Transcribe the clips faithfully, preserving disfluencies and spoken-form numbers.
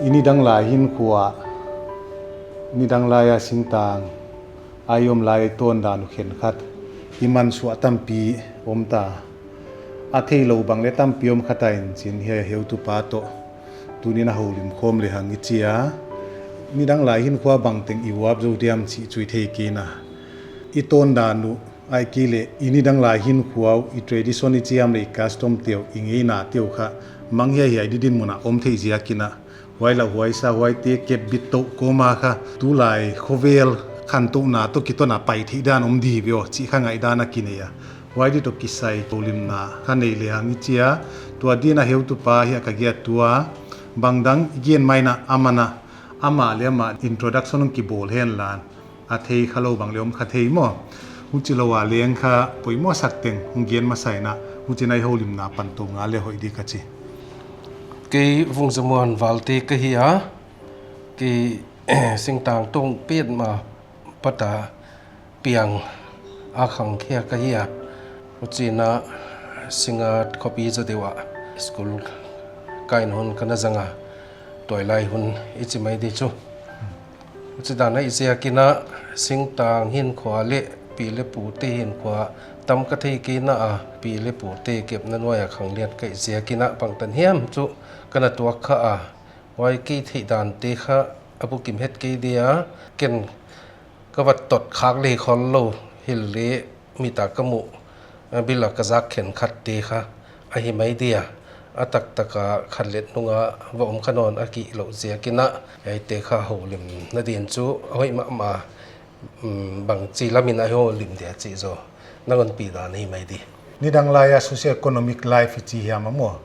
I nidang lai hinkhua, nidang lai a singtang a i om lai a i tawn dan uh khenkhat i mansuah tampi om ta. A theilou bang leh tampi om kha ta in chin, hiai heutupa toh tuni'n a houlim khawm lehang i chi a. Nidang lai hinkhua bangteng i uap zou diam chih chu i thei kei a. I tawn dan uh ahihkeileh i nidang lai hinkhua uh, i tradition i chi hiam leh i custom te uh, i ngeina te uh kha mang hiaihiai di dinmun a om theih ziakin a, huai lah huai sa, huaite kep bit tou kawm a kha tulai khovel khantouhna toh kiton a pai theih dan om di ve aw chih kha ngaihdan a kinei a. Huai di toh kisai houlimna kha nei lehang i chi a. Tua di'n a heutupa hiai ka giat tua, bangdang i gen mai in a, aman a, amah leh amah introduction hong kibawl henla, a thei khalou bang leh om kha thei maw. Huchilou a leng kha poimoh sak teng hong gen masa in a, huchi'n a i houlimna pan tou ngal leh hoih di ka chi. Kei Vungzamuan Valte ka hi a, kei singtang tawng petmah apat a piang a khangkhia ka hi a. Huchi'n a Singngat khopi zaw deuh ah school kaina hun ka na zang a, tuailai hun i chi mai di chu. Huchidan ahih ziakin a singtang hinkhua leh pi leh pute hinkhua tam ka thei kei in a, pi leh pute kepna nuai a khanglian ka hih ziakin a bangtan hiam chu ka na tuak kha a. Huai kei theih dante kha a bukim het kei dia, ken ka va tot khak leh khollou, hileleh mit a ka muh, a bil a ka zak khenkhatte kha ahi mai dia, a taktak a khanlet nung a va om kha nawn a kihlouh ziakin a, hiaite kha houlimna di'n chu a hoih mahmah. Um, bangchi lam in a houlim dia chih zaw nang hon pi dan ahi mai di. Nidang lai a socio-economic life i chi hiam a maw,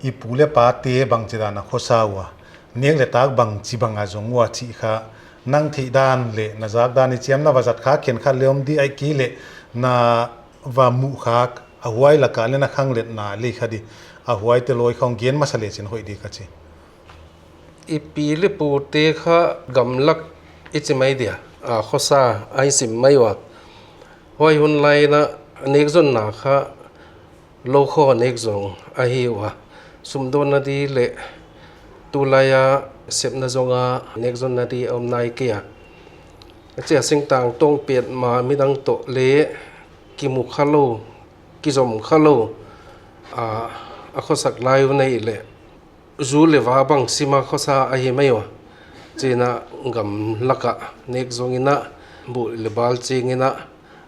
i pu leh pate bangchidan a khosa ua, nek leh tak bangchibang a zong ua chih kha, nang theih dan leh na zak dan i chi hiam, na va zat khak khenkhat leh om di, ahihkeileh na va muh khak a, huai lak a leh na khangletna leh kha di, a huaite lawi kha hong gen masa leh chin hoih di ka chi. I pi leh pute kha gamlak i chi mai dia, a khosa ahi sim mai ua. Huai hun lai in a nekzonna kha lou khaw nek zong ahi ua. Sumdawnna di leh tulai a sepna zong a nekzonna di a om nai kei a. Huchia singtang tawng petmah midang toh leh kimu khalou, kizom khalou, a, a khosak lai uh nei leh zu leh va bang sim a khosa ahi mai ua. Chi'n a gamlak a nek zong in a, buh leh bal ching in a,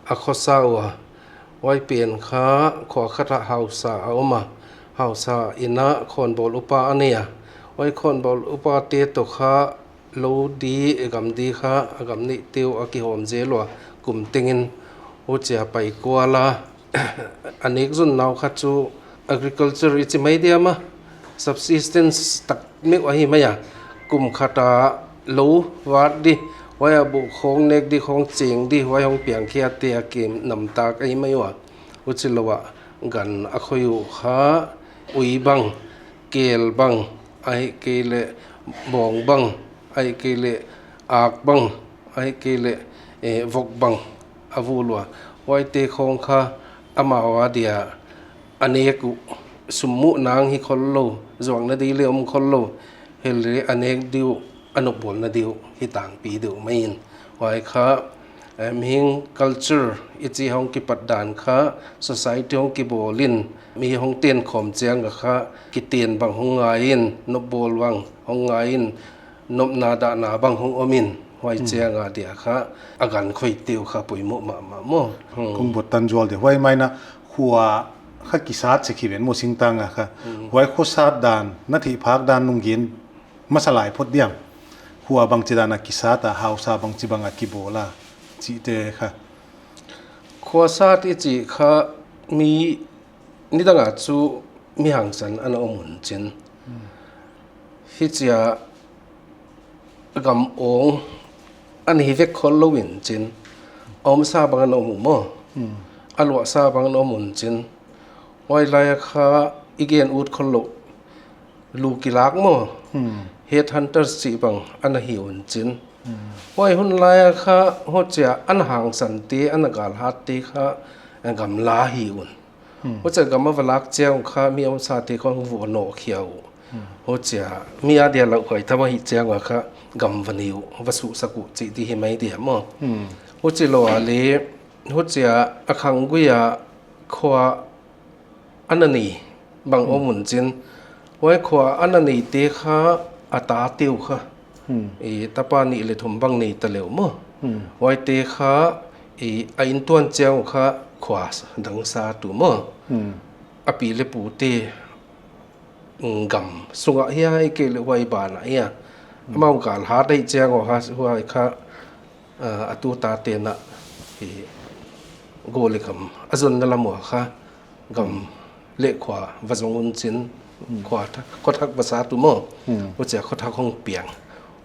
a khosa ua. Huai pen kha khua khat a hausa a om a, hausa in a khawnbawl upa a nei a. Huai khawnbawl upate toh kha lou di, gam di kha a gam neihte uh a kihawm zel ua, kum teng in. Huchia pai kual a, a nekzonna uh kha chu agriculture i chi mai diam a, subsistence tak meuh ahi mai a. Kum khat a lou vat di, huai a buh khawng nek di, khawng ching di, huai hong piangkhiate a kinamtak ahi mai ua. Huchilou a gan a khoi uh kha ui bang, kel bang, ahihkeileh bawng bang, ahihkeileh ak bang, ahihkeileh, eh, vok bang a vul ua. Huaite khawng kha amau a dia a nek uh, sum muh nang hi khollou, zuakna di leh om khollou, hileleh a nek di uh, a nopbawlna di uh hi tangpi deuh mai in. Huai kha, eh, mihing culture i chi hong kipat dan kha, society hong kibawl in, mi hong ten khawm chiang a kha, kiten bang hong ngai in, nopbawl bang hong ngai in, nopna dahna bang hong om in, huai chiang a dia kha a gan khoite uh kha poimoh mahmah maw. Hmm. Kong bot tan zual di. Huai mai in a khua kha kisat sek hi ven maw singtang a kha. Hmm. Huai khosat dan, na theih phak dan nung gen masa lai phot diam. Khua bangchidan a kisat a, hausa bangchibang a kibawl a, chihte kha. Khua sat i chih kha mi nidang a chu mi hangsan ana om un chin. Hmm. Hichia gam awng ana hi vek khollou in chin. A omsa bang ana om uh maw. Hmm. A luahsa bang ana om un chin. Huai lai a kha i gen ut khollou. Lu kilak maw. Hmm. Headhunters chih bang ana hi un chin. Hmm. Huai hun lai a kha huchia ana hangsante, ana galhatte kha gamla hi un. Hmm. Huchia gam a va lak chiang kha mi omsate khawng vuah nawh khia uh. Huchia mi a dia lauhuai tham ahih chiang ua kha gam va nei uh, va suhsak uh chih di hi mai dia maw. Huchi lou a leh, huchia a khanggui a khua ana nei bang om un chin. Huai khua ana neite kha a tate uh kha, i tapa nih leh thum bang nei ta leh uh maw. Huaite kha, i a inntuan chiang uh kha khua dang sat uh maw. A pi leh pute gam sungah hiai kei leh huai banah hiai. Amau gal hat ahih chiang uh kha, huai kha, a, a tu tate'n a, i, gou leh gam a zonna lam ua kha gam leh khua va zong un chin, khua thak, khua thak va sat uh maw. Huchia khua thak hong piang.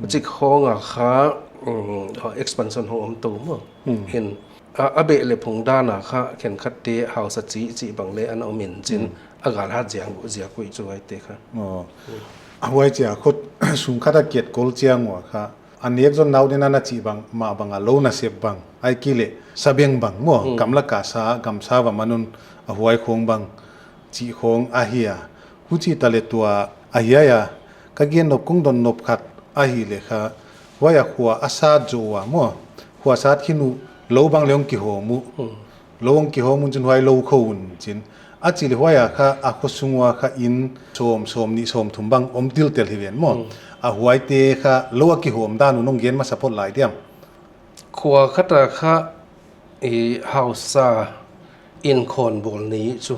Huchi khong a kha, um, expansion hong om tou maw. Hin, a, a beh leh phung dan a kha khenkhatte hausa chi, chi bang leh ana om in chin, a gal hat ziak uh, ziak uh chu huaite kha. A huai chia khua sung khat a kiat kol chiang ua kha, a nek zonna uh ding a na chih bang, mah bang a lou nasep bang, ahihkeileh sabeng bang maw, gamlak a sa, gamsa va man un a huai khong bang, chih khong ahi a. Huchi ta leh tua ahi a, ka gen nop kong dong nop khat ahihleh kha, huai a khua a sat zoh ua maw, khua sat khin uh lou bang leng kihawm uh. Lou hong kihawm un chin huai lou khou un chin. A chih leh huai a kha a khua sung ua kha inn sawm, sawm nih, sawm thum bang om tiltel hi ven maw. A huaite kha lou a kihawm dan uh nong gen masa phot lai diam. Khua khat a kha, i, hausa in khonbawl nei chu.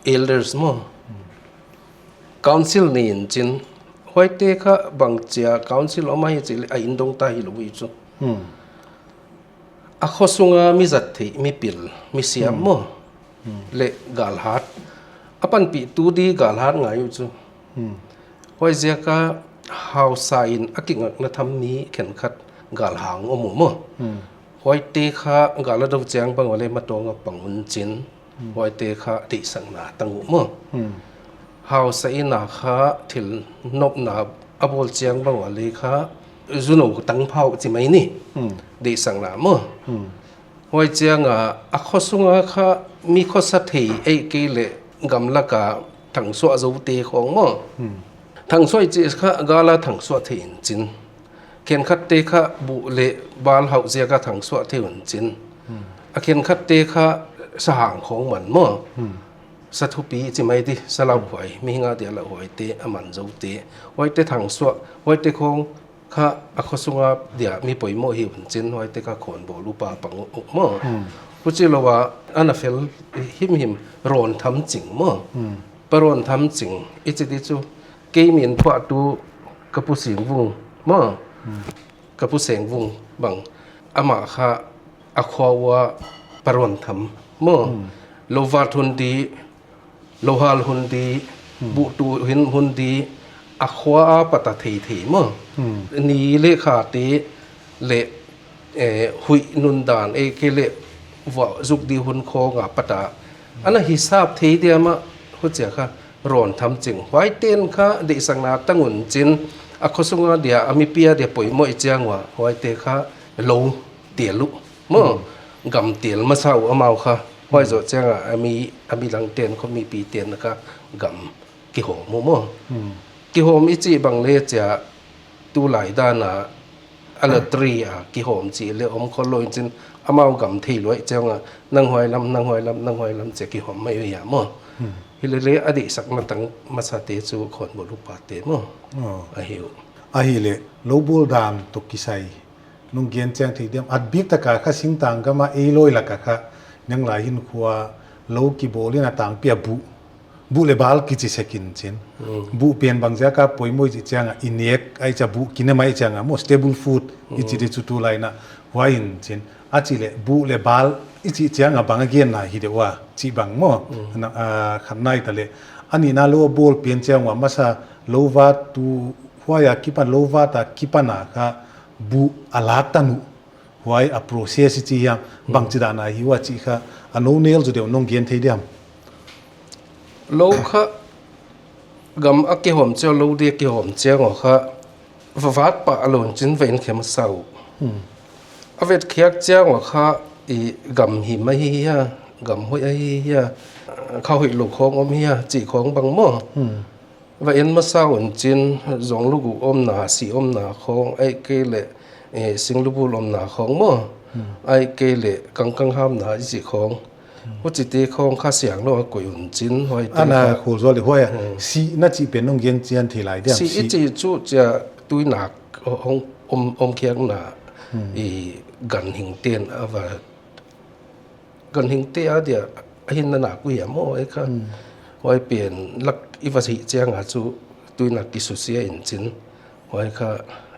Elders maw. Council nei in chin. Huaite kha bangchia council om ahi chih leh a inn dong ta hilou uh chu. A khua sunga mi zat theih, mi pil, mi siam maw. Leh gal hat. A panpihtu di gal hat ngai uh chu. Huaiziak a hausa in a kingakna tham mi khenkhat gal hang om uh maw. Huaite kha gal a dou chiang bang ua leh matawng a pang un chin. Huaite kha deihsakna tang uh maw. Hausa in a kha thil nopna a bawl chiang bang ua leh kha zunou tang phau chi mai ni. Deihsakna maw. Huai chiang a, a khua sunga kha mi khosa thei ahihkeileh gamlak a thangsuah zoute khong maw. Thangsuah i chih kha gal a thangsuah thei in chin. Khenkhatte kha buh leh bal hauh ziak a thangsuah thei un chin. A khenkhatte kha sahang khong man maw. Sa thupi chi mai di, sa lauhuai, mihing a dia lauhuaite, a man zoute. Huaite thangsuah, huaite khong kha a khua sunga dia mi poimoh hi un chin, huaite kha khonbawl upa pang uh maw. Huchi lou a, ana fel himhim Rawn Tham Ching maw. Pa Rawn Tham Ching, i chih di chu, kei min phuahtu ka Pu Sing Vung maw. Ka Pu Seng Vung bang, amah kha a khua ua Pa Rawn Tham maw. Lou vat hun di, lou hal hun di, buhtu hin hun di, a khua a pat a theithei maw. Ni leh khate leh, eh, huih nundan ahihkeileh vuah zuk di hun khong a pat a ana hisap thei diam a, huchia kha Rawn Tham Ching. Huaite'n kha deihsakna tang un chin, a khua sunga dia, a mipi a dia poimoh i chiang ua, huaite kha lou tel uh maw. Gam tel masa uh amau kha. Huai zoh chiang a, a mi, a mi langte'n, kho mipite'n kha gam kihawm uh maw. Kihawm i chih bang leh chia, tulai dan a, a lottery a kihawm chih leh om khol lou in chin, amau gam thei luai chiang a, nang huai lam, nang huai lam, nang huai lam chia kihawm mai uh hia maw. Hilele a deihsakna tang masate chu khonbawl upate maw. Ahi uh. Ahihleh, lou bawl dan toh kisai nong gen chiang thei diam, a biktak a kha singtang gam a ei lawi lak a kha, nang lai hinkhua lou kibawl in a tangpi a buh, buh leh bal kichi sek in chin. Buh pen bangziak a poimoh i chih chiang a, i nek ahih chia buh kine mai chiang a maw, staple food i chih di chu tulai in a, huai in chin. A chih leh buh leh bal i chih chiang a bang a genna hi deuh a, chih bang maw. Na, a, khatna i ta leh. A nihna lou a bawl pen chiang ua masa lou vat tu huai a kipan, lou vat a kipan a kha buh a lak tan uh. Huai a process i chih hiam, bangchidan a hi ua chih kha, a nou nel zaw deuh nong gen thei diam. Lou kha gam a kihawm chiang, lou di a kihawm chiang ua kha, va vat pah lou in chin va en khe masa uh. A vet khiak chiang ua kha, i gam him ahi hia, gam hoih ahi hia, kha hoih lou khong om hia, chih khong bang maw. va en masa un chin, zong luguk omna, si omna khong, ahihkeileh, eh, singlubul omna khong maw. Hmm. Ahihkeileh kangkang hamna i chih khong. Hmm. Huchite khong kha siang lou a koih un chin, huaite ana kha khol zual di huai a. Hmm. Sihna chih pen nong gen chian thei lai diam, si i sih chih chu chia tuinak hong om, omkhiakna. Hmm. I ganhingte'n a va ganhingte adia a hinna nak uh hia maw, huai kha. Hmm. Huai pen lak i va sih chiang a chu tuinak kisusia in chin. Huai kha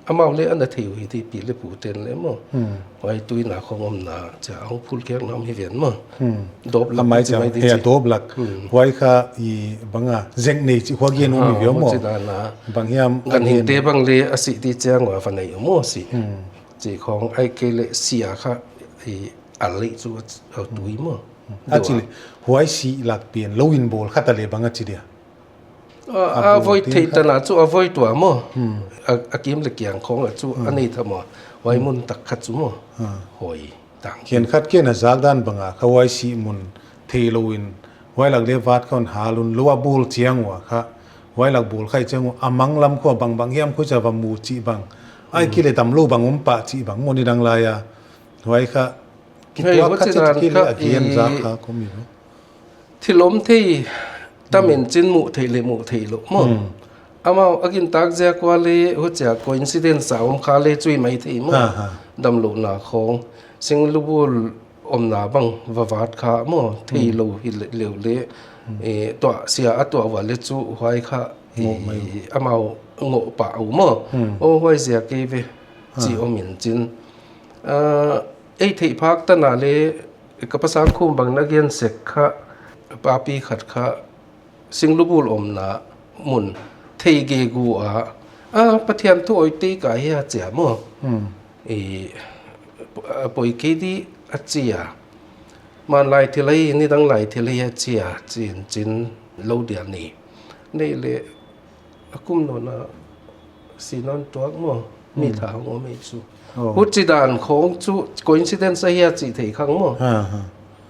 amau leng ana thei uh hi, pi leh pute'n leng maw. Hmm. Huai tuinak khong omna chia hong phulkhiakna om hi ven maw. Hmm. Dawp lak amai chi chiang, mai di ya, chi. Dawp lak. Hmm. Huai kha i bang a, zek nei chih khua gen om hi ve maw. Ah, huchi dan a. Bang hiam ganhingte bang leng a sih di chiang ua va nei uh maw sih. Hmm. Chih khong ahihkeileh si a kha i a lei chu a, a tui maw. Hmm. A chih leh, huai sih lak pen lou in bawl kha ta leh bang a chi dia. A, a, a voi thei tana chu a voi tua maw. Hmm. A, a kim leh kiang khong a chu a nei tha maw. Huai mun tak kha chu maw. Ah. Hoi tang. Khenkhat ken a zak dan bang a kha huai sih mun thei lou in, huai lak leng vat kha un hal un, lou a bawl chiang ua kha, huai lak bawl kha i chiang ua, a mang lam khua bang bang hiam khosa va mu chih bang. Ahihkeileh damlou bang om pah chih bang maw, nidang lai a. Huai kha, hei, kituak kha huchi chih dan kha kha leh a gen i zak kha kum i lo. Thil om thei tam in chin, muh theih leh muh theih lou maw. Hmm. Amau a gintak ziak ua leh huchia coincidence a om kha leh chu hi mai thei maw. Ha, ha. Damlouhna khong, singlubul omna bang va vat kha maw, thei lou hi leh, leh leh. Hmm. Eh, tuah sia a tuah ua leh chu huai kha, eh, amau ngoh pah uh maw. Hmm. Oh, huai ziak kei ve. Ha. Chih om in chin. Ah, ei theih phak tana leh, ka pasal khum bang na gen sek kha, papi khat kha, singlubul omna mun thei gegu a, a, Pathian thu hoih tei ka hia chia maw. Hmm. I, a, poi kei di a chia. Manlai thil ahi, nidang lai thil ahi a chia, chin chin lou dia ni. Nei leh, a kum nawn a si nawn tuak maw, mi tha hong om ei chu. Oh. Huchi dan khong chu coincidence ahia chih theih khang maw. Ha, ha.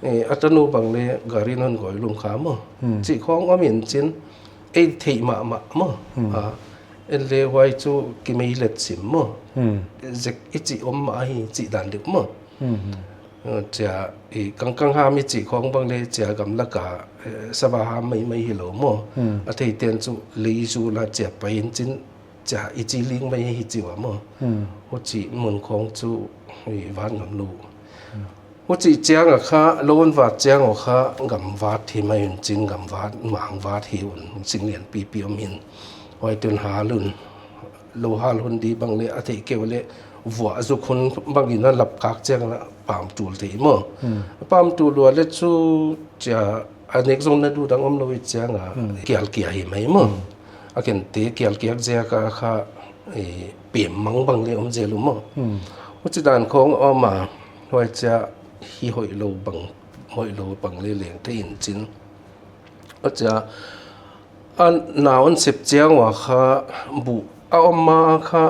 Eh, a tanu bang leh gari nawn goi lum kha maw. Hmm. Chih khong om in chin, ei theih mahmah maw. Hmm. Ah, en leh huai chu kimei let sim maw. Hmm. Zek i chih om mah hi chih dan deuh maw. Hmm, hmm. Eh, chia, i kangkang ham i chih khong bang leh chia gamlak a, eh, sava ham maimai hi lou maw. Hmm. A theite'n chu lei zu la chia pai in chin, chia i chi ling mai hi chi ua maw. Hmm. Huchi mun khong chu i vat ngam lou. Hmm. Huchi chiang a kha, lou hon vat chiang a kha, gam vat hi mai un chin, gam vat, mang vat hi un, sing lian pipi om in. Huai tun hal un. Lou hal hun di bang leh a theih kei ua leh vuah zuk hun bang in a lap kak chiang a pam tul thei maw. Hmm. Pam tul ua leh chu chia a nek zong na duh dang om lou i chiang a kial kia hi mai maw. Hmm. A kente kial kiak ziak a kha, eh, pem mang bang leh om zel uh maw. Hmm. Huchi dan khong om a, huai chia hi hoih lou bang, hoih lou bang leh leng thei in chin. Huchia, a na hon sep chiang ua kha buh a om ma kha,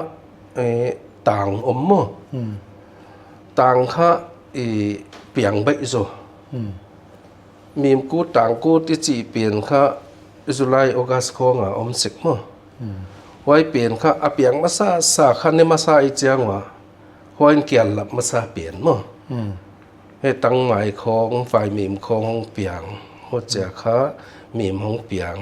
eh, tang om maw. Hmm. Tang kha, eh, piang baih zaw. Hmm. Mim kut tang kut i chih pen kha July, August khong a om sek maw. Hmm. Huai pen kha a piang masa sa kha ne masa i chiang ua. Huai in kial lap masa pen maw. Hmm. He tangmai khong, vaimim khong hong piang. Huchia kha mim hong piang.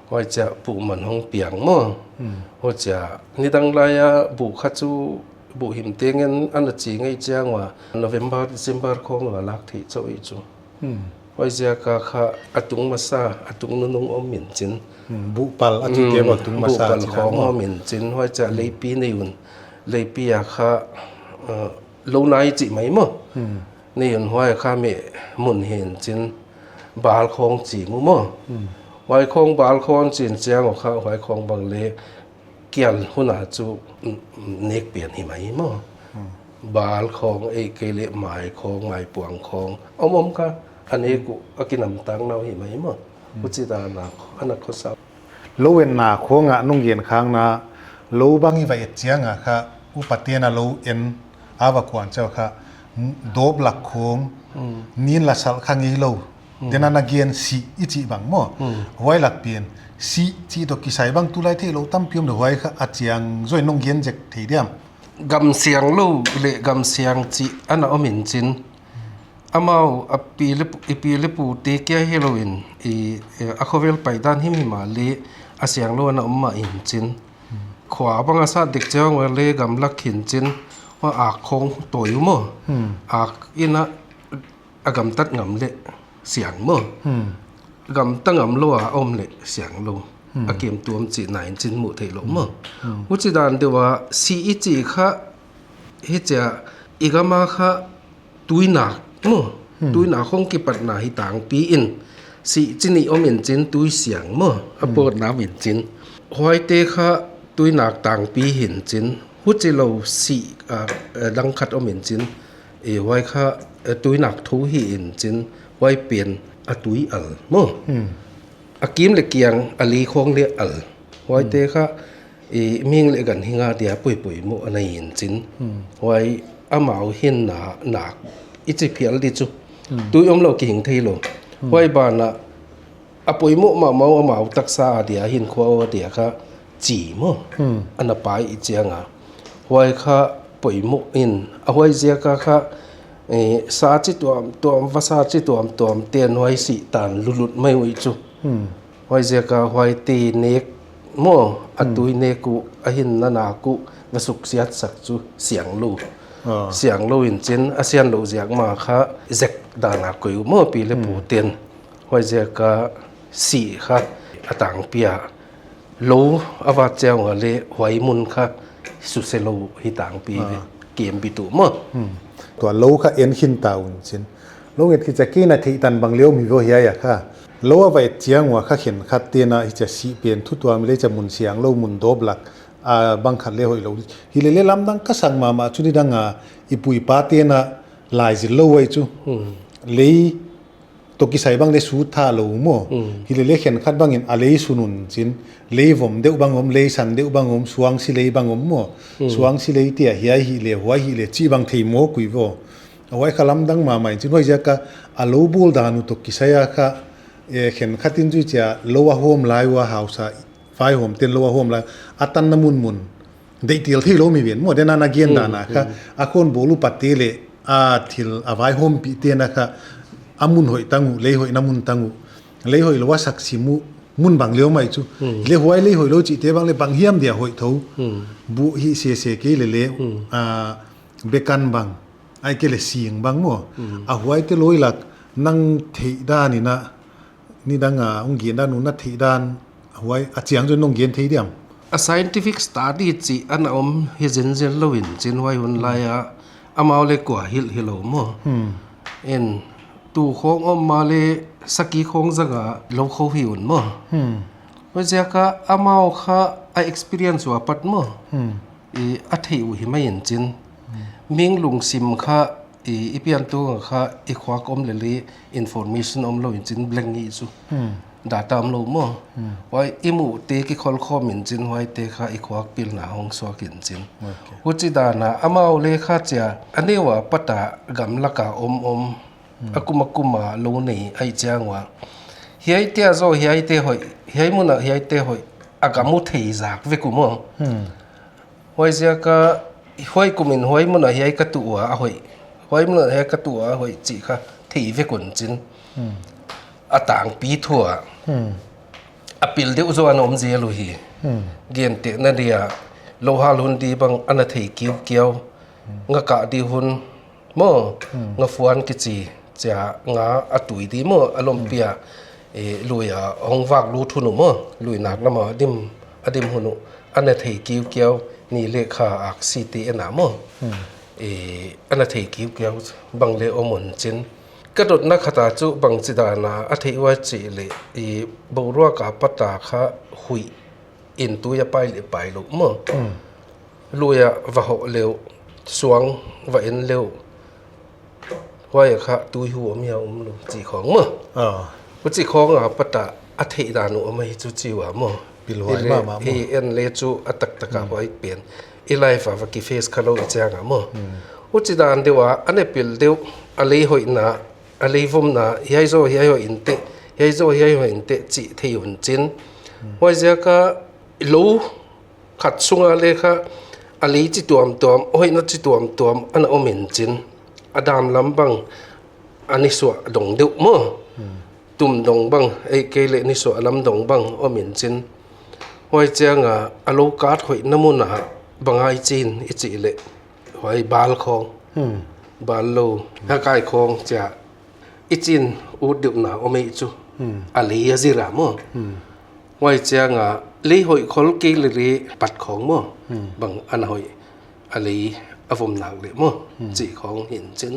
Huchia buhman hong piang maw. Hmm. Huchia nidang lai a buh kha chu buh him tengin ana chi ngei chiang ua November, December khong a lak theih chauh i chu. Hmm. Huaiziak a kha a tung masa, a tung nunung om in chin. Hmm, buhpal a chih te maw, tung masa buhpal chih khong maw. Om in chin, huchia leipi nei un. Leipi a kha, uh, lou nai chih mai maw. Hmm. Nei un huai kha meh mun hen chin bal khong ching uh maw. Hmm. Huai khong bal khong chin chiang uh kha, huai khong bang leh kial hun a chu, mm, nek pian hi mai maw. Hmm. Bal khong, ei kei leh mai khong, mai puang khong. Om om kha, a nek uh, a kinamtang nau hi mai maw. Hmm. Huchi dan a, ana khosa. Lou enna khong a nung gen khang na, lou bang i va et chiang a kha, upate'n a lou en, a va kuan chiang kha, dawp lak khong, hmm, nin la sal kha ngei lou. Tena na gen sih i chih bang maw. Huai lak pen sih chih toh kisai bang tulai theilou tampi om leh huai kha a chiang zaw in non gen zek thei diam? Gam sianglou leh gam siang chih ana om in chin. Amau a pi leh pu, i pi leh pute kia hilou in i, eh, a khovel paidan himhim a leh a sianglou ana om mah in chin. Khua bang a sat dek chiang a leh gamlak hi'n chin. Huai a khong toi uh maw. Ak in a a gamtat ngam leh siang maw. Gamta ngam lou a om leh sianglou. A kem tuam chihna in chin mu theilou maw. Huchi dan deuh a sih i chih kha hichia i gam a kha tuinak maw. Tuinak hong kipatna hi tangpi in sih chih nih om in chin tui siang maw. A pawtna om in chin. Huaite kha tuinak tangpi hi'n chin. Huchilou sih a, eh, dang khat om in chin. Eh, huai kha, eh, tuinak thu hi in chin, huai pen a tui al maw. A kim leh kiang, a lei khong leh al. Huaite kha, eh, mihing leh ganhing a dia poimoh ana hi in chin. Huai amau hinna, nak i chi phial di chu. Tui omlou kihing theilou. Huai ban a a poimoh mahmah uh amau taksa a dia hinkhua a dia kha chi maw. Ana pai i chiang a. Huai kha poimoh in a huai ziak a kha, eh, sa chi tuamtuam, vasa chi tuamtuam ten huai sih tan lutlut mai uh chu. Huai ziak a huaite nek maw a tui nek uh a hinna nak uh va suksiat sak chu sianglou. Sianglou in chin a sianlou ziak mah kha zek dan a koih uh maw pi leh pu ten. Huai ziak a sih kha a tangpi a lou a vat chiang a leh huai mun kha suse lou hi tangpi ve. Kem bit uh maw. Tua lou kha en khin ta un chin. Lou nget khit chiang a kei na theih tan bang leh om hi vo hiai a kha. Lou a va et chiang ua kha khenkhat te'n hichia sih pen thu tuam leh chia mun sianglou mun dawp lak a bang khat leh hoihlou. Hilele lamdang ka sak mahmah chu nidang a i pu i pa te'n lai zil lou huai chu. Lei toh kisai bang leh sut tha lou maw. Hilele khenkhat bang in a lei sun un chin. Lei vom deuh bang om, lei san deuh bang om, suangsi lei bang om maw. Suangsi lei tia hiai hileh, huai hileh chih bang thei mawk uh vo. A huai kha lamdang mahmah in chin huai ziak a a lou bawl dan uh toh kisai a kha, eh, khenkhat in chu chia lou a hawm lai ua hausa vaihawm ten lou a hawm lai a tanna munmun deihtel theilou mi ven maw, tena na gen dan a kha a khonbawl uh pate leh a thil a vaihawmpih te'n kha a mun hoih tang uh, lei hoihna mun tang uh, lei hoihlou a sak sim uh mun bang leh om mai chu. Leh huai lei hoihlou chihte bang leh bang hiam dia hoih thou. Buh hi sese kei lele, a, bekan bang. Ahihkeileh sing bang maw. A huaite loi lak nang theih dan in a, nidang a hong gen dan uh na theih dan, huai a chiang zaw in non gen thei diam? A scientific study chih ana om hi zenzen lou in chin huai hun lai a amau leh kua hilh hilou maw. En tu khong om mah leh saki khong zang a lou khou hi un maw. Huai ziak a amau kha a experience ua pat maw. I a theih uh hi mai in chin. Mihing lungsim kha i, i pian tung a kha i khuak om lele information omlou in chin blank hi chu. Data omlou maw. Huai i muhte kikhol khawm in chin huaite kha i khuak pilna hong suak in chin. Huchi dan a amau leh kha chia a neu a pat a gamlak a om om. A kum a kum a lou nei ahih chiang ua. Hiaite a zaw hiaite hoih, hiai mun a hiaite hoih a gam uh thei zak vek uh maw. Huai ziak a huai kum in huai mun a hiai ka tuh ua a hoih. Huai mun a hiai ka tuh ua a hoih chih kha thei vek un chin. A tangpi thu a. A pil deuh zaw ana om zel uhi. Gentehna dia lou hal hun di bang ana thei kiukiau. Nga kah di hun maw, nga fuan kichi chia nga a tui di maw, a lompi a, eh, lui a hong vak lut hun uh maw, lui nak lam a a dim, a dim hun uh, ana thei kiukiau, ni leh kha aksi te en a maw. Eh, ana thei kiukiau bang leh om un chin. Ka dotna khat a chu bangchi dan a a theih ua chih leh, eh, boruak a pat a kha huih in tui a pai leh pai lou maw. Lui a va hoh leh uh, suang va en leh uh, huai a kha tui hu om hia om lou chih khong maw. Huchi khong a pat a a theih dan uh om ahi chu chi ua maw. Pilhuai mahmah maw. I en leh chu a taktak a huai pen i life a va kiface khalou i chiang a maw. Huchi dan deuh a ana pil deuh a lei hoihna a lei vomna hiai zaw hiai hoih in teh, hiai zaw hiai hoih in teh chih thei un chin. Huaiziak a lou khat sunga leng kha a lei chi tuamtuam, hoihna chi tuamtuam ana om in chin. A dam lam bang a nisuah dong deuh maw. Tum dong bang, ei kei leh nisuah lam dong bang om in chin. Huai chiang a, a lou kat hoihna mun a bang a i chin i chih leh, huai bal khawng. Bal lou, hakai khawng chia i chin ut deuhna om ei chu. A lei a zir a maw. Huai chiang a, lei hoih khol kei leh leh pat khawng maw. Bang ana hoih, a lei a vom nak leh maw. Chih khawng hi in chin.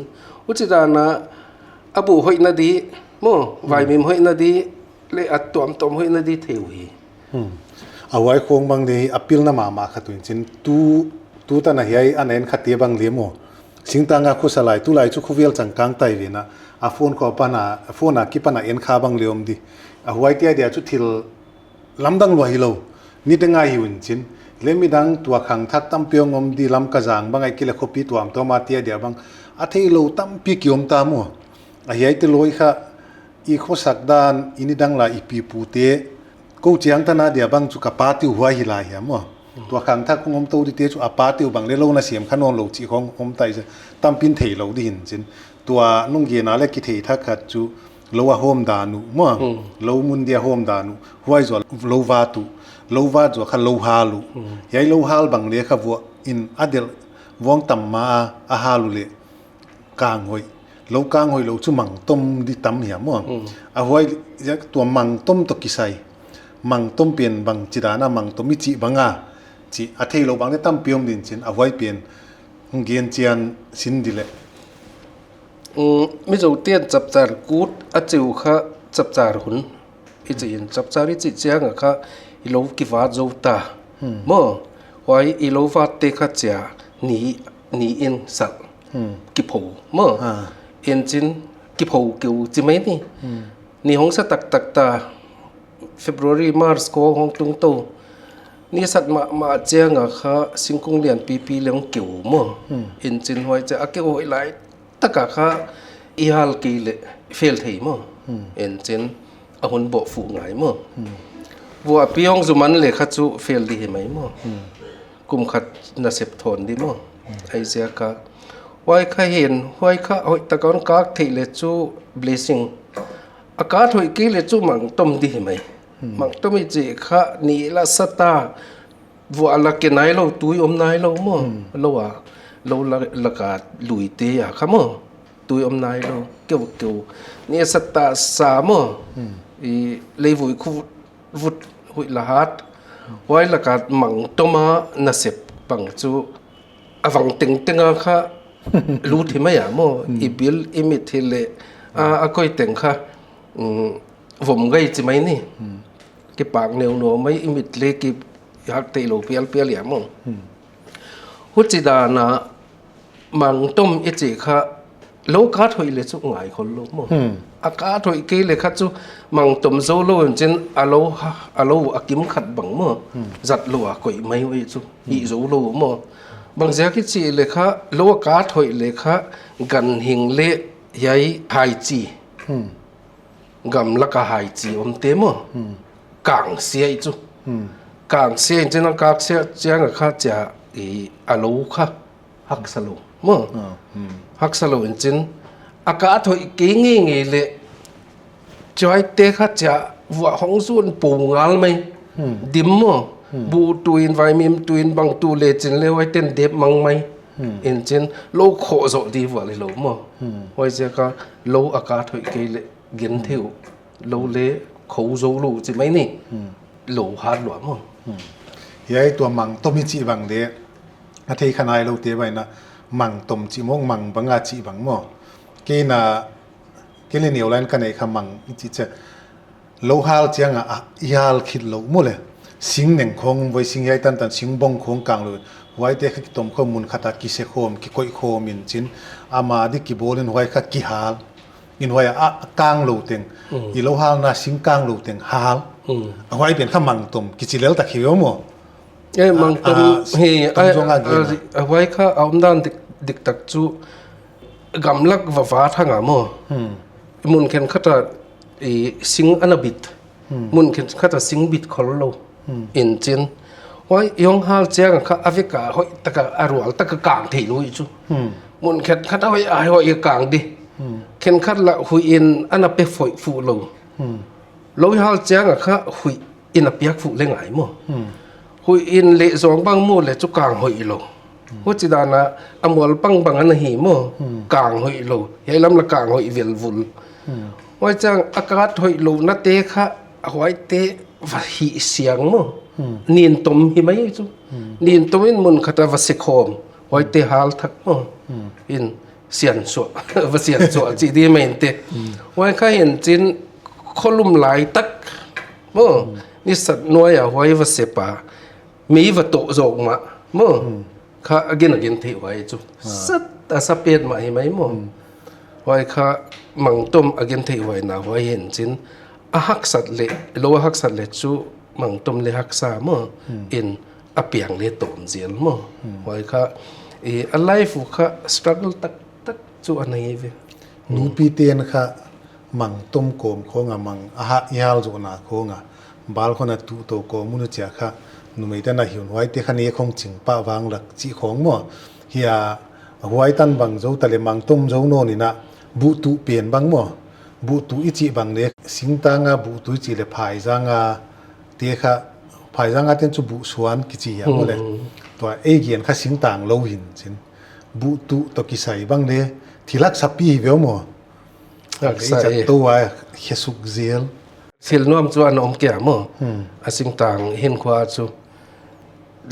Huchi dan a, a buh hoihna di maw, vaimim hoihna di leh a tuamtuam hoihna di thei uhi. A huai khawng bang di a pilna mahmah khat uh in chin. Tu, tu tan a hiai ana en khate bang leh maw, singtang a khosa lai, tulai chu khovel changkang tai ve na. A phone khawng apan a, phone a kipan a en kha bang leh om di. A huaite adia chu thil lamdang lua hilou. Nidang a hi un chin. Leh midang tua khangthak tampi hong om di, Lamka zang bang ahihkeileh khopi tuamtuam a te adia bang a theilou tampi ki om ta maw. A hiaite loi kha i khosak dan, i nidang lai, i pipute, kou chiang tan adia bang chu ka pate uh huai hi lai hiam maw. Tua khangthak hong om tou dite chu a pate uh bang leh lou na siam kha nawnlou chih khawng om tai, tampi'n theilou di hi in chin. Tua nung gen a leh kithei thak khat chu lou a hawm dan uh maw. Lou mun dia hawm dan uh. Huai zaw lou vat uh. Lou vat zaw kha lou hal uh. Hiai lou hal bang leh kha vuah in a delh vuang tam ma a, a hal uh leh kang hoih. Lou kang hoih lou chu mangtom di tam hiam maw. A huai ziak tua mangtom toh kisai, mangtom pen bang chi dan a mangtom i chih bang a, chih a theilou bang leh tampi om di in chin. A huai pen hong gen chian sin di leh. Mizo te'n chapchar kut a chi uh kha, chapchar hun i chih in, chapchar i chih chiang a kha i lou kivat zou ta maw. Huai i lou vat te kha chia ni, ni in sal, kipho maw. In chin, kipho keu chi mai ni. Ni hong sa taktak ta, February, March khawng hong tung tou. Ni sat mahmah chiang a kha singkung lianpipi leng keu maw. In chin huai chia a keu hoih lai tak a kha i hal kei leh fel thei maw. In chin a hun bawh fuh ngai maw. Vuahpi hong zu man leh kha chu fel di hi mai maw. Kum khat nasep thawn di maw. Huaiziak a, huai kha hi in, huai kha hoih tak a hon kak theih leh chu blessing. A kat hoih kei leh chu mangtom di hi mai. Mangtom i chih kha ni la sa ta, vuah la ke nailou, tui om nailou maw. Lou a, lou la, lak a lui te a kha maw, tui om nailou, keukeu. Ni a sa ta sa maw. I leivui khu vut, vut huih la hat. Huai lak a mangtom a nasep bang chu a vang tengteng a kha lut hi mai a maw. I bil, i mit hi leh a, a koi teng kha, vom gai chi mai ni. Kipak neu nawn mai, i mit leh kihak theilou pialpial a maw. Huchi dan a mangtom i chih kha lou kat hoih leh chu ngai khollou maw. A kat hoih kei leh kha chu mangtom zoulou in chin a lou ha, a lou a kim khat bang maw. Zatlou a koih mai uh chu hih zoulou maw. Bangziak i chih leh kha lou a kat hoih leh kha ganhing leh hiai haichi, gamlak a haichi omte maw. Kangsia i chu. Kangsia in chin a kaksia chiang a kha chia i a lou kha haksa lou maw. Haksa lou in chin a kat hoih kei ngeingei leh, chuaite kha chia vuah hong zuan pou ngal mai. Dim maw. Buh tuin, vaimim tuin bang tu leh chin leh huaite'n dep mang mai. In chin lou khoh zoh di vuah leh lou maw. Huaiziak a lou a kat hoih kei leh gen thei uh. Lou leh khou zoulou chi mai ni. Lou hat lua maw. Hiai tua mangtom i chih bang leh a thei kha nailoute bang in a, mangtom chih maw, mang bang a chih bang maw. Kei na, kei leh neu lai in ka nei kha mang i chih chia. Lou hal chiang a, a, i hal khit lou maw leh. Sing neng khawng, voi sing hiai tantan, sing bong khawng kang lou. Huaite kha kitom khawm mun khat a kise khawm, kikoih khawm in chin. Ama di kibawl in huai kha kihal. In huai a, a kang lou teng. I lou halna sing kang lou teng hal. A huai pen kha mangtom, kichi lel tak hi ve maw. Eh, mangtom hi, tom zong a gen a. A huai kha a omdan dik, dik tak chu gamlak va vat hang a maw. Mun khenkhat a, i, sing ana bit. Hmm. Mun khenkhat a sing bit khollou. Hmm. In chin. Huai i hong hal chiang a kha a vek a hoih taka a rual taka kang theilou hi chu. Hmm. Mun khenkhat a hoih a hoih a kang di. Hmm. Khenkhat lah huih in ana pe foih fuh lou. Hmm. Lou i hal chiang a kha huih in a piak fuh leh ngai maw. Hmm. Huih in leh zong bang maw leh chu kang hoihlou. Hmm. Huchidan a a mual pang bang ana hi maw. Hmm. Kang hoihlou. Hiai lam lah kang hoih velvul. Hmm. Huai chiang a kat hoihlouhna te kha huaite va hih siang maw. Hmm. Nin tom hi mai chu. Hmm. Nin tom in mun khat a va se khawm. Huaite hal thak maw. Hmm. In sian suah, va sian suah chih di mai inte. Hmm. Huai kha in chin kholum lai tak maw. Hmm. Ni sat nuai a huai va se pa. Mi va toh zok mah maw. Hmm. Kha a gen a gen theih huai chu. Ah. Sat a sa petmah hi mai maw. Hmm. Huai kha mang tom a gen theih huai na huai in chin. A haksat leh, lou a haksat leh chu mang tom leh haksa maw. Hmm. In a piang leh tawm zel maw. Hmm. Huai kha, i, a life uh kha struggle taktak chu ana hi ve. Nupi ten kha mang tom kawm khong a mang a ha i hal zohna khong a. Bal khong a tuh tou kawm mun uh chia kha. Numei ten a hiun huaite kha nek hong ching pah vang lak chih khong maw. Hiai a huai tan bang zou ta leh mang tom zou nawn in a buh tuh pen bang maw. Buh tuh i chih bang leh singtang a buh tuh i chih leh phaizang a te kha, phaizang a ten chu buh suan kichi a maw leh. Hmm. Tua ei gen kha singtang lou hi in chin. Buh tuh toh kisai bang leh thil haksa pi hi ve maw. Haksa. Ei chat e. Tou a khe suk zel. Thil nuam chu ana om kei a maw. Hmm. A singtang hinkhua chu.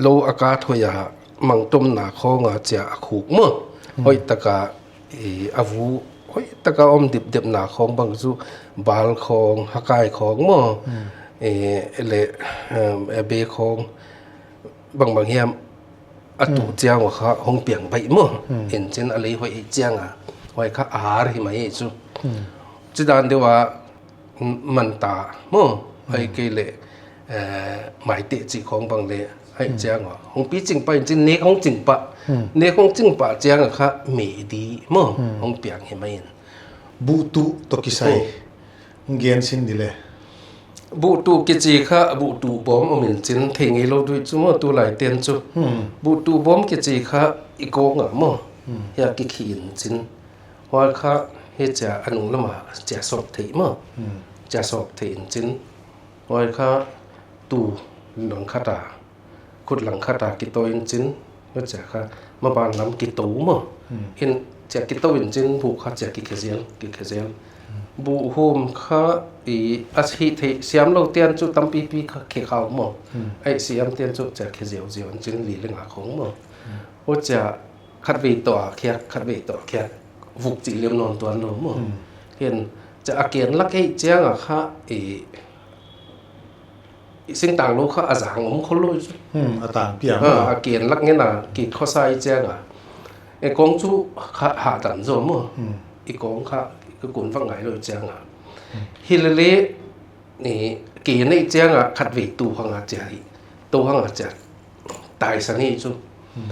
Lou a kat hoih a mang tomna khong a chia a khuk maw. Hmm. Hoih taka, i, a vu hoih taka om dipdipna khong bang chu bal khong, hakai khong maw. Hmm. I, leh, em, e be khong bangbang hiam a tuh, hmm, chiang a kha hong piang baih maw. Hmm. In chin a lei hoih chiang a. Huai kha a har hi mai chu. Hmm. Chidan deuh a man ta maw. Hmm. Ahihkeileh, eh, maiteh chih khong bang leh, ahih, hmm, chiang a hong pi ching pah in chin nek hong ching pah. Hmm. Nek hong ching pah chiang a kha meh di maw. Hmm. Hong piang hi mai in. Buh tuh toh kisai. Hmm. Gen sin di leh. Buh tuh kichi kha buh tuh bawm om in chin thei ngeilou di chu maw tulai ten chu. Hmm. Buh tuh bawm kichi kha i kawng a maw. Hmm. Hiai a kikhi in chin. Huai kha hichia a nung lam a chia sawp theih maw. Hmm. Chia sawp theih in chin. Huai kha tu langkhat a, khut langkhat a kitawi in chin. Huchia kha maban lam kitou maw. Hmm. Hichia kitou in chin buh kha chia kikhe zel, kikhe zel. Hmm. Buh hum kha i a hih theih siamlou ten chu tampipi kha khe khak maw. Hmm. Ahih siam ten chu chia khe ziauziau in chin li leh nga khong maw. Hmm. Huchia khatvei toh a khiak, khatvei toh a khiak, vuk chih liam nawn tuan lou maw. Hmm. Hichia a ken lak ei chiang a kha i, i singtang lou kha a zang om khollou chu. Hmm, a tang piang. Ah, maw. A ken lak ngen a ki khosa i chiang a. E kawng chu kha ha tan zaw maw. Hmm. I kawng kha ka kun vak ngailou chiang a. Hmm. Hilele Ni, kei nei chiang a khatvei tu hang a chia hi. Tu hang a chia. Taisan hi chu. Hmm.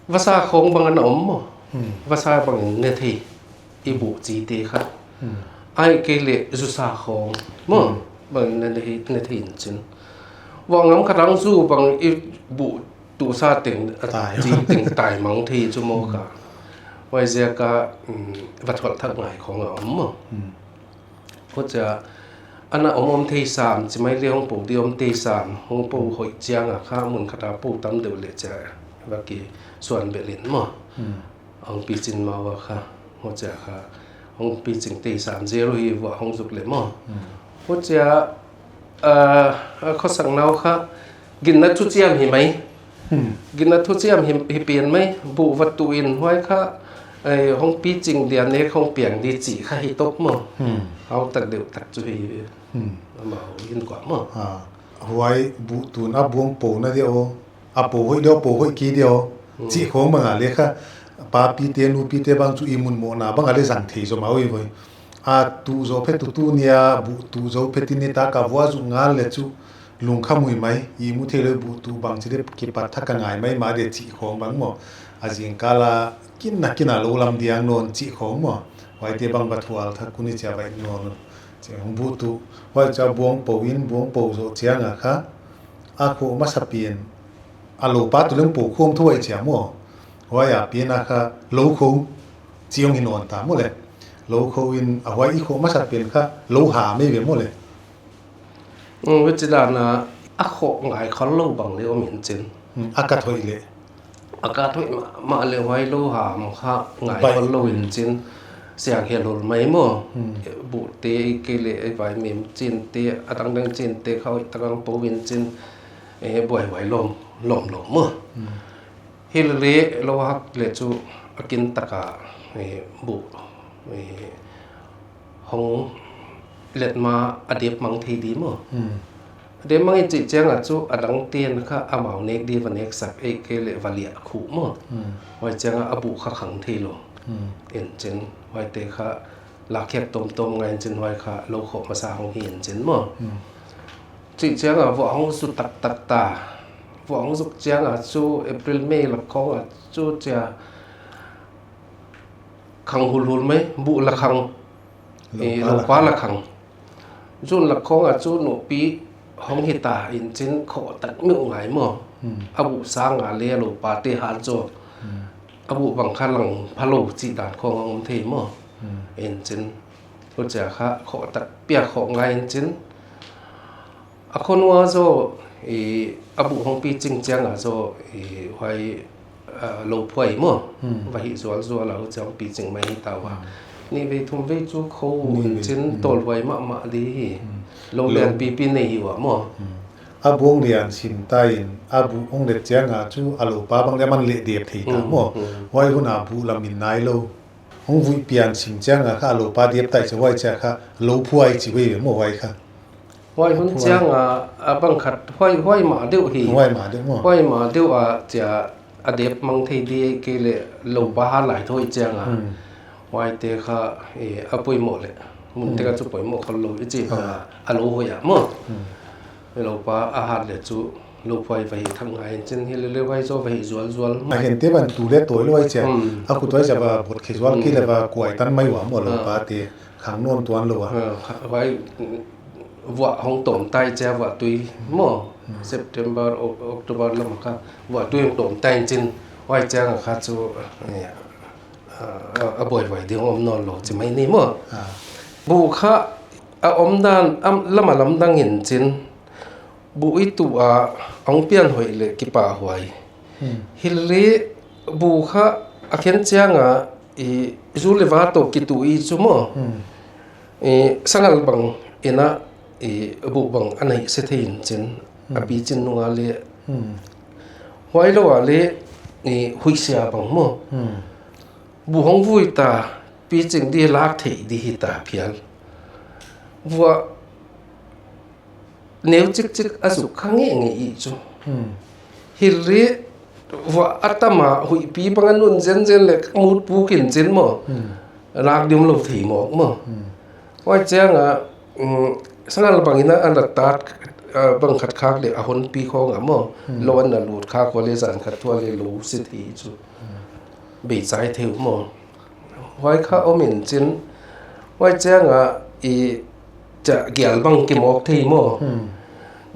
Vasa khong bang ana om maw. Hmm. Vasa bang ne thei. I buh chite kha. Hmm. Ahihkeileh zusa khong maw. Hmm. Bang ne thei, ne thei in chin. Vangam kha rang zu bang i buh tuh sa teng, a tai. Chi teng tai mang thei chu maw ka. Hmm. Huaiziak a, um, va thual thak ngai khong a om maw. Hmm. Huchia, ana om om thei sam, chi mai leh hong pou di om thei sam, hong pou hoih chiang a kha, mun khat a pou tam deuh leh chia, va kisuan bel in maw. Hmm. Hong pi chin ma ua kha, huchia kha, hong pi ching thei sam, zero hi ua hong zuk leh maw. Hmm. Huchia, ah, a khosak nau kha, ginna thuchiam hi mai. Hmm. Ginna thuchiam hi, hi pian mai, buh va tuh in huai kha, eh, hong pi ching dia nek hong piang di chih kha hi top maw. Hmm. Hau tak deuh tak chu hi. Hmm. Amau in kua maw. Ah, huai buh tuh in a buang pou na dia aw. A pou hoih dia aw, pou hoih kei dia aw. Hmm. Chih khong bang a leh kha. Papite, nupite bang chu i mun mohna bang a leh zang thei zaw mah ui voi. A tuh zaw phet tuh tuh nia, buh tuh zaw phet in ni ta ka vua zu ngal leh chu. Lungkham ui mai, i mu theilou buh tuh bang chi de kipat thak a ngai mai mah de chih khong bang maw. A zingkal a kin na kin a lou lam diang nawn chih khong maw. Huaite bang va thual thak kuni chia vai non. Chia hong buh tu. Huai chia buang pou in, buang pou zoh chiang a kha. A khoh masa pen. A lou pa tu leng pou khawm thu ai chia maw. Huai a pen a kha lou khoh. Chiang hi non ta maw le. Lou khoh in a huai i khoh masa pen kha lou ha mai ve maw le. Mm, huchi dan a a khoh ngai khol lou bang le om in chin. Mm, a kat hoih le. A kat hoih mah, mah le huai lou ha mah kha ngai khol lou in chin. Siang he lol mai maw. Mm. Buh te i ke le i vai mem chin te, a dang dang chin te kha hoih tak a pou in chin. Eh, buai huai lom, lom lom maw. Mm. Hi le le lou hak le chu a kin tak a, eh, buh, eh, hong let ma a dep mang thei di maw. Hmm. A dep mang i chih chiang a chu a dang ten kha amau nek di va nek sak ei ke le va liah khu maw. Hmm. Huai chiang a a buh kha khang thei lou. Hmm. En chin huaite kha la khek tom tom ngai en chin huai kha lou khoh masa hong hi en chin maw. Hmm. Chih chiang a vuah hong zu tak tak ta. Vuah hong zuk chiang a chu April May lak khong a chu chia khang hul hul mai, buh la khang. Lou pa la khang. June lak khong a chu nupi hong hi ta in chin khoh tak miu ngai maw. Hmm. A buh sang a le lou pa te hat zo. Hmm. A buh bang kha lang pha lou chih dan khong hong om thei maw. Hmm. In chin. Huchia kha khoh tak pia khoh ngai in chin. A khonung a zo, i, a buh hong pi ching chiang a zo, i, huai, a, lou phuai maw. Hmm. Va hih zual zual a, huchia hong pi ching mai hi ta ua. Hmm. Nih vei thum vei chu khou in chin tol huai mahmah di hi. Hmm. Lou lian pipi nei hi ua maw. Hmm. A buh hong lian sim ta in, a buh hong let chiang a chu a lou pa bang le man le dep thei ta maw. Hmm. Huai hun a buh lam in nai lou. Hong vui pian sim chiang a kha lou pa diap tai chi huai chia kha lou phuai chi ve maw huai kha. Huai hun chiang a, a bang khat huai, huai ma deuh hi. Huai ma deuh maw. Huai ma deuh a chia a dep mang thei di ke le lou pa ha lai thoi chiang a. Hmm. Huaite kha, eh, a poimoh le. Mun te kha chu poimoh khol lou i chi bang a, a lou hoih a maw. Hmm. Lou pa a hat le chu lou phuai va hi thak ngai in chin hi le le huai zo va hi zual zual. A hente ban tu le toi lou ai chia. Hmm. A khut huai chia va bot khe zual ki le va kuai tan mai ua maw lou pa te khang non tuan lou a. Ah, kha-, huai, mm, vuah hong tom tai chia vuah tui maw. Hmm. September, O-, October lam kha vuah tui hong tom tai in chin. Huai chiang a kha chu, eh, a, a, a buai buai ding om non lou chi mai ni maw. Ah. Buh kha a om dan, am, lam a lam dang in chin. Buh i tuh a hong pian hoih le kipa huai. Hmm. Hi le buh kha a khen chiang a i zu le va toh kituh i chu maw. Hmm. I sangal bang in a i buh bang a nei se thei in chin. Hmm. A pi chin nung a le. Hmm. Huai lou a le i huih sia bang maw. Hmm. Buh hong vui ta pi ching di lak thei di hi ta phial. Vuah neu chik chik a zuk kha nge nge i chu. Hmm. Hi le vuah a tam a huihpi bang a nun zen zen le mut puk in chin maw. Hmm. Lak dim lou thei mawk maw. Hmm. Huai chiang a, um, sangal bang in a an la tat, uh, bang khat khak le a hon pi khong a maw. Hmm. Lou an la lut khak ua le zan khat thua le lou se thei chu. Hmm. Bei chai thei uh maw. Huai kha om in chin. Huai chiang a i chia gial bang kimawk thei maw. Hmm.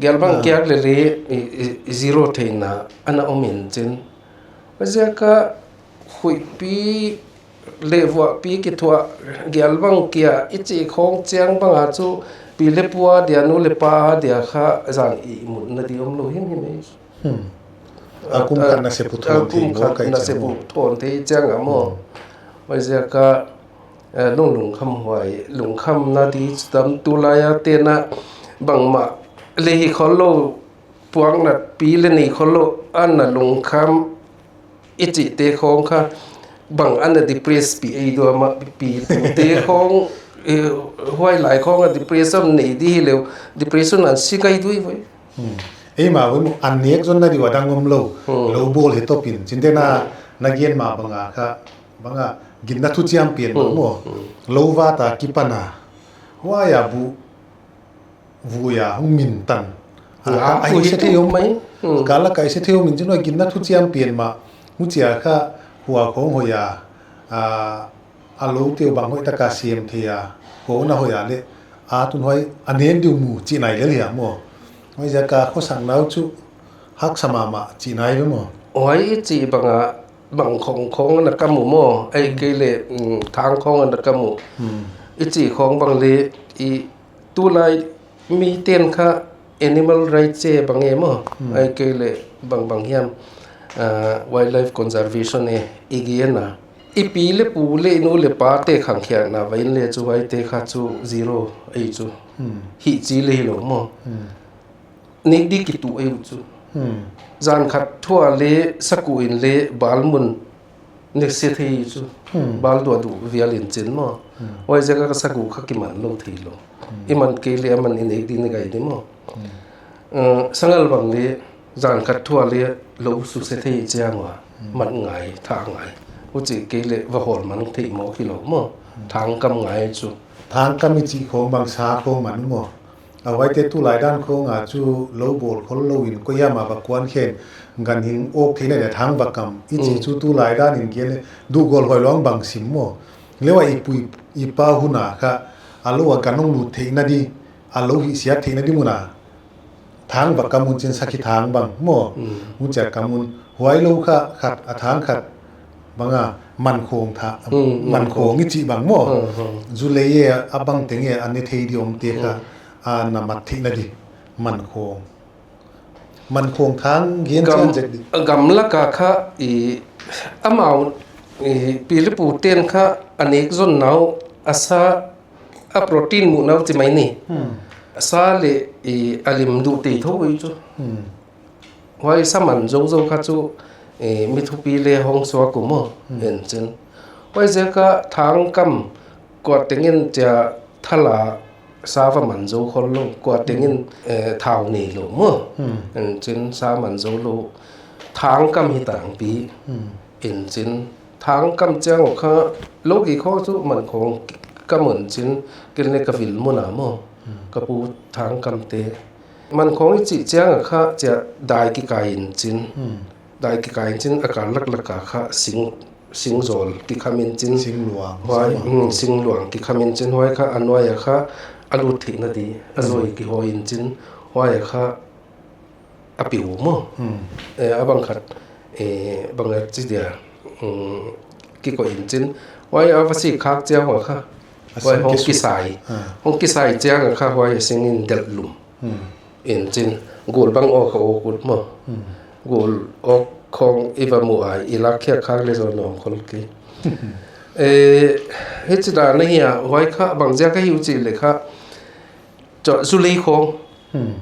Gial bang kiak le le i, i, i zero theihna ana om in chin. Huai ziak a huihpi le vuahpi kithuah gial bang kia i chi khong chiang bang a chu pi le pu a dia nu le pa a dia kha zan i mutna di om lou himhim ei. Hmm. A kum khat nasep uh thawn thei maw kai chia maw. A kum khat nasep uh thawn thei chiang a maw. Hmm. Huai ziak a, eh, lung lungkham huai, lungkhamna di chu tam tulai a tena bangmah le hi khol lou puaknat pi le nei khol lou ana lungkham i chihte khong kha bang ana depress pi ei dua mah pi tute khong, eh, huai lai khong a depression nei di hi leu, depression an si kai dui voi. Hmm. Eimah voi mu an nek zonna di ua dang om lou. Hmm. Lou bawl hi tawp in. Chinte na, na gen mah bang a kha, bang a ginna thuchiam pen maw. Hmm. Lou va ta kipan a. Huai a buh vui a hong min tan. A, a, a, a, a, se thei om mai. Hmm. Kal a kai se thei om in chin huai ginna thuchiam pen mah. Huchia kha hua khong hoih a. A, A lou teu bang hoih taka siam thei a, khong na hoih a le, a tun hoih a nen diu mu chih nai le lia maw. Hoih ziaka khosakna uh chu haksa mahmah chih nai ve maw. Huai i chih bang a, bang khong khong na ka mu maw, ei kei le, mm, thang khong na ka mu. Hmm. I chih khong bang le, i tulai mi ten kha animal rights che bang e maw. Hmm. Ei kei le bang bang hiam, ah, wildlife conservation e, i gen a. I pi le pu le i nu le pa te khangkhiakna va in le chu huai te kha chu zero ei chu. Hmm. Hih chi le hilou maw. Hmm. Nek di kitu ei u chu. Hmm. Zan khat thua le saku in le bal mun nek se thei chu. Hmm. Bal dua du vial in chin maw. Hmm. Huai ziaka saku kha kiman lou thei lou. Hmm. I man kei le a man i nek di ni gai di maw. Hmm. Eh, sangal bang le zan khat thua le lou su se thei chiang ua. Hmm. Man ngai, tha ngai. Huchi kei le va hol man thei maw kilou maw. Hmm. Thangkam ngai chu. Thangkam i chih khong bang sa khong man maw. A huaite tulai dan khong a chu lou bawl khol lou in koi hiam a va kuan khen ganhing awk theihna dia thang va kam. I chih chu tulai dan in gen le duhgol hoih lou bang sim maw. Leh huai i pu i pa hun a kha a lou a gan hong lut theihna di, a lou hihsiat theihna di mun a thang va kam un chin sakhi thang bang maw. Mm. Huchia kam un huai lou kha khat a thang khat bang a man khong tha, mm, man khong i chih bang maw. Mm, mm. Zu lei e a bang teng e a ne thei di om te kha, mm, a na mat theihna di man khong. Man khong thang gen gam, chian zek di. Gam laka kha i amau i pi le pu ten kha a nek zonna uh a sa a protein muhna uh chi mai ni. Hmm. Sa le i a lim duh tei tho i chu. Hmm. Huai sa man zou zou kha chu, eh, mi thupi le hong suak u maw, hmm, en chin. Huai ziaka thangkam kua tengin chia thala sa va man zou khol lou, kua tengin, eh, thau nei lou maw. Hmm. En chin sa man zou lou. Thangkam hi tangpi. Hmm. En chin thangkam chiang kha lou ki kho chu man khong kam un chin ken le ka vil mun a maw. Hmm. Ka pu thangkam te. Man khong i chih chiang kha chia dai kikai in chin. Hmm. Dai kikai in chin a kar lak laka kha sing, sing zol kikham in chin. Sing luang. Huai, sing luang. Hmm, sing luang kikham in chin huai kha a nuai a kha a lut theihna di. A, hmm, zoi kihoi in chin huai a kha a piu maw. Hmm. Eh, a bang khat, eh, bang a chi dia, mm, kikoih in chin. Huai a va sik khak chiang ua kha. A huai sing hong kisu-, kisai. Ah. Hong kisai chiang a kha huai a sing in delh lum. Hmm. In chin gul bang awk a awk ut maw. Hmm. Gul awk khong i va mu ai, i lak khiak khak le zou nuam khol ki. Eh, hichi dan ahi a, huai kha bang ziak ahi u chih le kha. Chu zu lei khong. Hmm.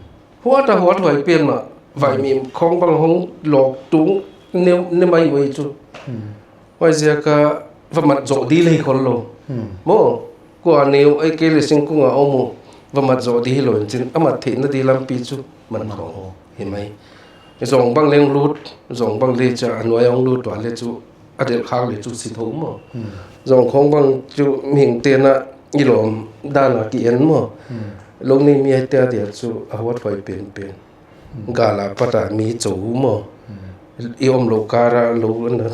Huat a huat huai pian mah, vaimim khong bang hong lawk tung neu, ne mai uai chu. Hmm. Huai ziaka va mat zoh di lei khol lou. Hmm. Maw, kua neu ei kei le singkung a om u, va mat zoh di hilou in chin, a mat theihna di lampi chu man khong. Man khong. Hi mai. Zong bang leng lut, zong bang le chia a nuai hong lut ua le chu, a delh khak le chu si tho maw. Hmm. Zong khong bang chu mihing ten a i lawm dan a ki en maw. Hmm. Lou nei mi ahi te a dia chu a huat huai pen pen. Hmm. Gal a pat a mi chou maw. Hmm. I om lou kar a lou na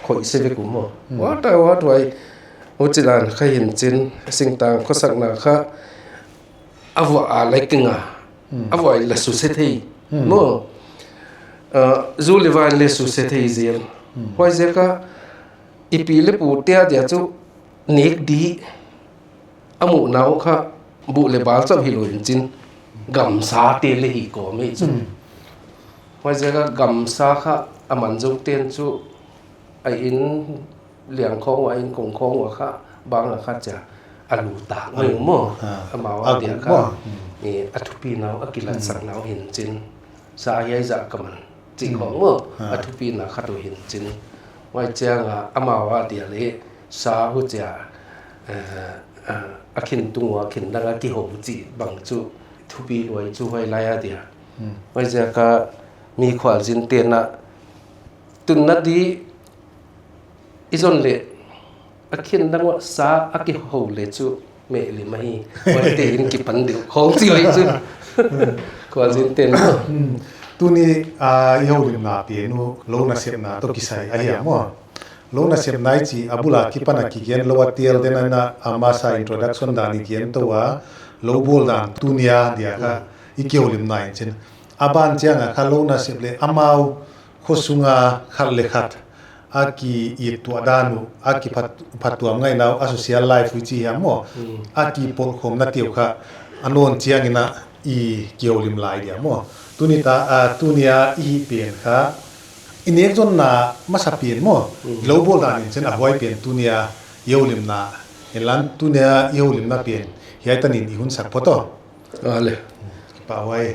khoih se vek u maw. Hmm. Huat a huat huai. Huchi dan kha hin chin singtang khosakna kha a vuah a lai kinga. Hmm. A vuah la su se thei. Hmm. Maw. Ah, zu le van le su se thei zel. Hmm. Huai ziaka i pi le pu te a dia chu nek di a muhna uh kha buh le bal chauh hilou in chin gamsa te le hi kawm ei chu. Hmm. Huai ziaka gamsa kha a man zou ten chu a in liang khong ua, in kong khong ua kha bang a kha chia a lu tak mai maw. Ah. Amau a dia kha. Hmm. Eh, a thupina uh, a kilatsakna uh hin chin. Sa hiai zah ka man. Chih khong maw. Ah. A thupina khat uh hin chin. Huai chiang a amau a dia le sa huchia, eh, eh, a khin tung ua khin dang a kihou chih bang chu thupi luai chu huai lai a dia. Hmm. Huai ziaka mi khualzin ten a tunna di i zon le a khin dang ua sa a kihou le chu meh lim ahi. Huai te in kipan deuh khong chi le chu. Khualzin ten. Hmm. Tuni, ah, i houlimna pen uh lou nasepna toh kisai ahi a maw. Lou nasepna i chih a bul a kipan a kigen lou a tel den a, a masa introduction dan i gen tou a, lou bawl dan tuni a dia kha i kihoulimna in chin. A ban chiang a kha lou nasep leh amau khosunga khat leh khat a ki it tuah dan uh, a ki phat, phattuam ngai nau, a social life uh i chi hiam maw. A ki pawlkhawmna te uh kha a nawn chiang in a i kihoulim lai dia maw. Tuni ta, a, tuni a i hih pen kha i nekzonna masa pen maw. Lou bawl dan in chin a huai pen tuni a i houlimna. Henla tuni a i houlimna pen hiai tan in i hun sak phot aw. Kipak huai.